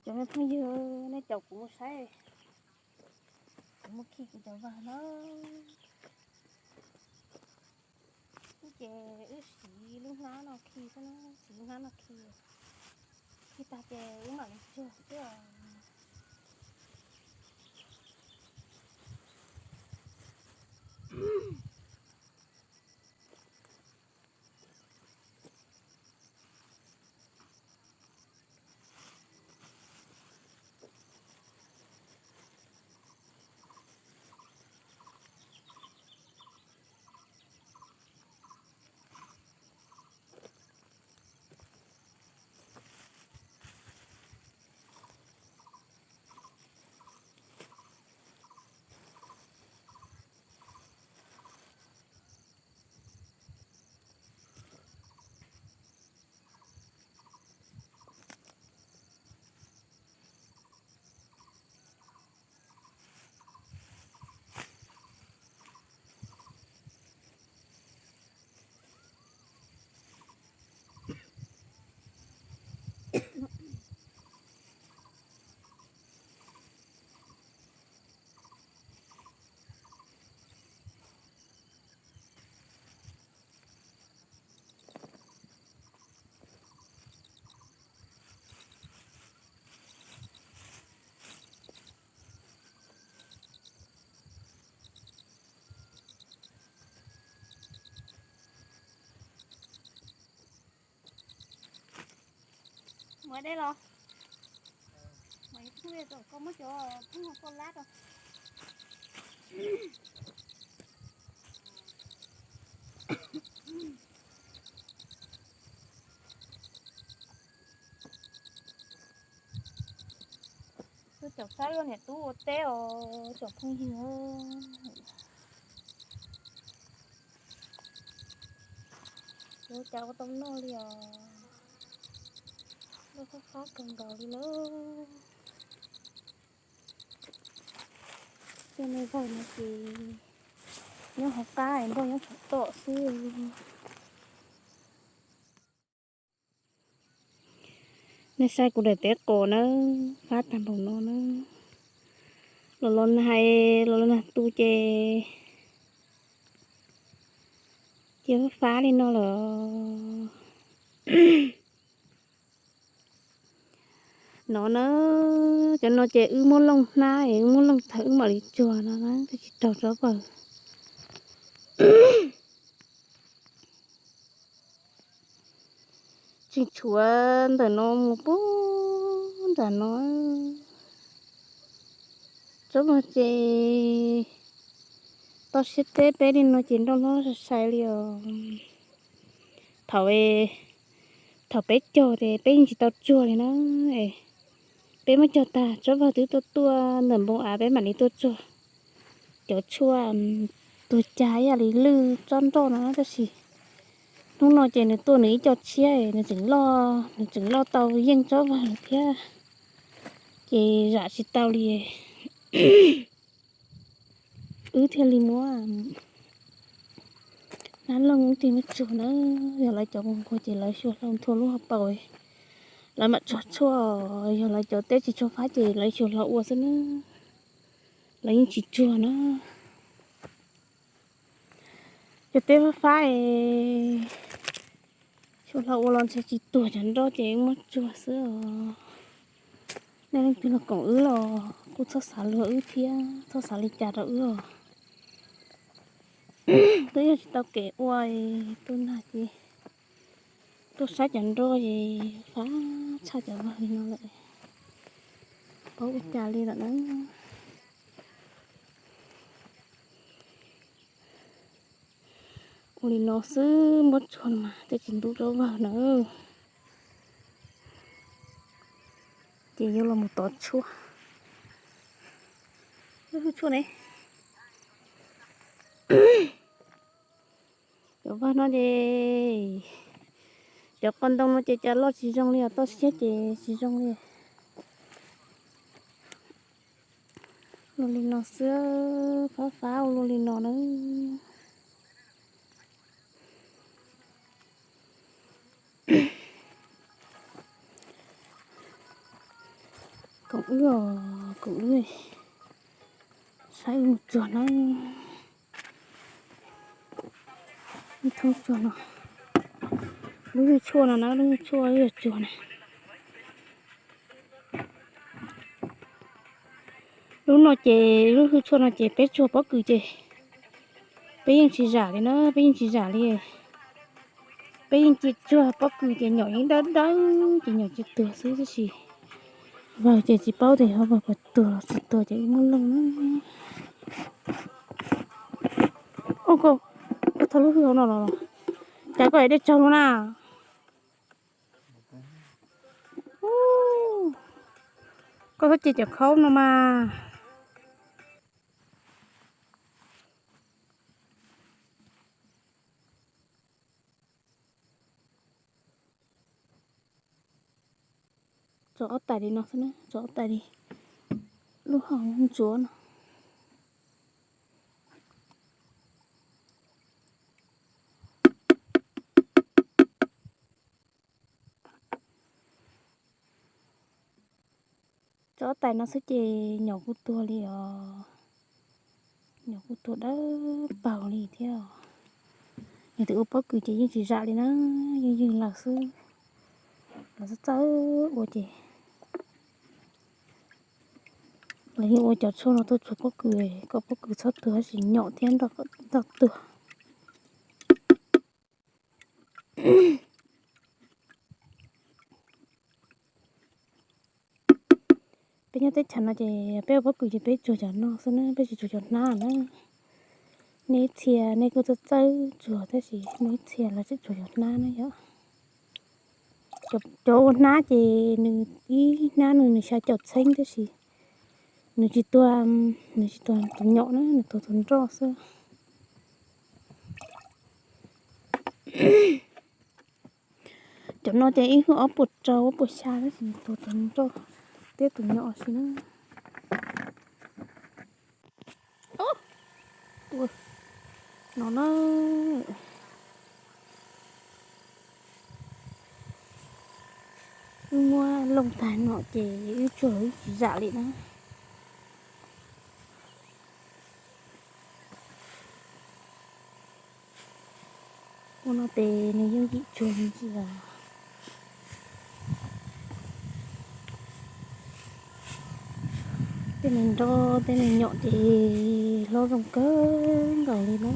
Cov me phooj ywg, nej caum kuv mus saib, kuv mus khi kuv cov vawg na. Ces wb siv lub hnab no khi xwb na, siv lub hnab no khi. Khi tag ces wb mam li tsuag xwb os. Muab dej los. Mas ib tug koj muab cov phooj ywg koj lab rau. Wb caum saib ua niam tub ua teb os cov phooj ywg. Ua cas ua tau noj li os. Loj fab fab kawg nkaus li lawm. Tej me vawg no ces nyob hauv qab es nroj nyob saum toj xwb. Nej saib kuv daim teb qos na, fab tag npaum no na. Los los nag, los los nag tu ces cia fab li no lawm. No na, cov no ces wb muab looj hnab es wb muab looj thawm wb mam li tsuag no na, twb tsis raug tsob vawg. Tseem tshuav ntawm no mus puag nram no. Tsob vawg ces toj siab teb peb li no ces nroj hlob sai sai li os. Thaum, thaum peb cog ces peb yeej tsis tau tsuag li na. Peb muab cog tag tsob vawg twb tuaj tuaj ntawm npoo av peb mam li tuaj tsuag. Cov tshuaj tuag cag ib yam li lwj tsob nroj no tab sis hnub no ces nws tuaj nws ib co tshiab nws tseem loj, nws tseem loj tau yeej tsob vawg thiab. Ces zam tsis tau li. Wb thiaj li muab hnab looj wb thiaj muab tsuag na. Yog lawv cov nquag ces lawv xyuas hlo nthua lub hauv paus, lawv mam tsuag tshuaj. Yog lawv cov teb tsis tshua fab ces lawv xyuas hlo ua xwb na. Lawv yeej tsis tsuag na. Cov teb fab fab es xyuas hlo ua los ntshe tsis tuag cov nroj ces muab tsuag xwb os. Nej leej twg los koom wb los kuj txhob xav luag wb thiab txhob xav li cas rau wb os. Twb yog tsis tau kev ua, tuaj nag ces tuaj saib cov nroj es fab tshaj cov vawg li no lawm, paub ua cas li lawm na. Ua li no xwb muab tsuag mas tej tsis ntub tsob vawg na. Ces yuav los mus tov tshuaj. Tshuaj ne. Cov vawg no ces cov qos ntoo no ces cas loj tsis zoo li os, toj siab ces tsis zoo li. Ua li no xwb, fab fab ua li no na. Koom wb os, koom wb, saib wb mus tsuag na. Thoob tsuag no, lub hwj tshuaj no na, lub hwj tshuaj yog tsuag na. Lub no ces, lub hwj tshuaj no ces peb tsuag pob kws ces peb yeej tsis zam li na, peb yeej tsis zam li. Peb yeej cia tsuag pob kws ces nyom yeej dawb dawb ces nyom tsis tuag xwb tab sis vawg ces tsis paub tias ho vawg puas tuag los tsis tuag ces wb muab looj na. Ua koj, koj thauj lub hwj hauv no los, cas koj dej tsaug no na. Koj txhob cia cov khaub no mas. Tso ob tais li no xwb na, tso ob tais li, lub hauv ntsuav no. Tso ob tais no xwb ces nyom kuj tuag li os. Nyom kuj tuag dawb paug li thiab. Yog tias ua pob kws ces yeej tsis zam li na, yeej ywg lawm xwb. Lawv txawj txawj ua ces lawv yeej ua cov tshuaj no tuaj tsuag pob kws, kom pob kws txhob tuag tab sis nyom thiab nroj tuag. Peb nyob teb chaws no ces peb ua pob kws ces peb tsuag cov no xwb na, peb tsis tsuag cov hnab na. Nej ib txhia nej kuj txawj txawj tsuag tab sis muaj ib txhia lawv tseem tsuag cov hnab na yom. Cov ua hnab ces nws ib hnab nws nws xya caum txheeb tab sis nws tsis tuag, nws tsis tuag tus nyom na, nws tuag tus nroj xwb. Cov no ces ib hwj ob puas rau ob puas xya tab sis nws tuag tus nroj thiab tus nyom si na. No na, wb muab looj tag no ces wb tsuag wb tsis zam li na. Ua no ces nws yooj yim tsuag me ntsis os. Tej me nroj tej me nyom ces hlob zoo kawg nkaus li na.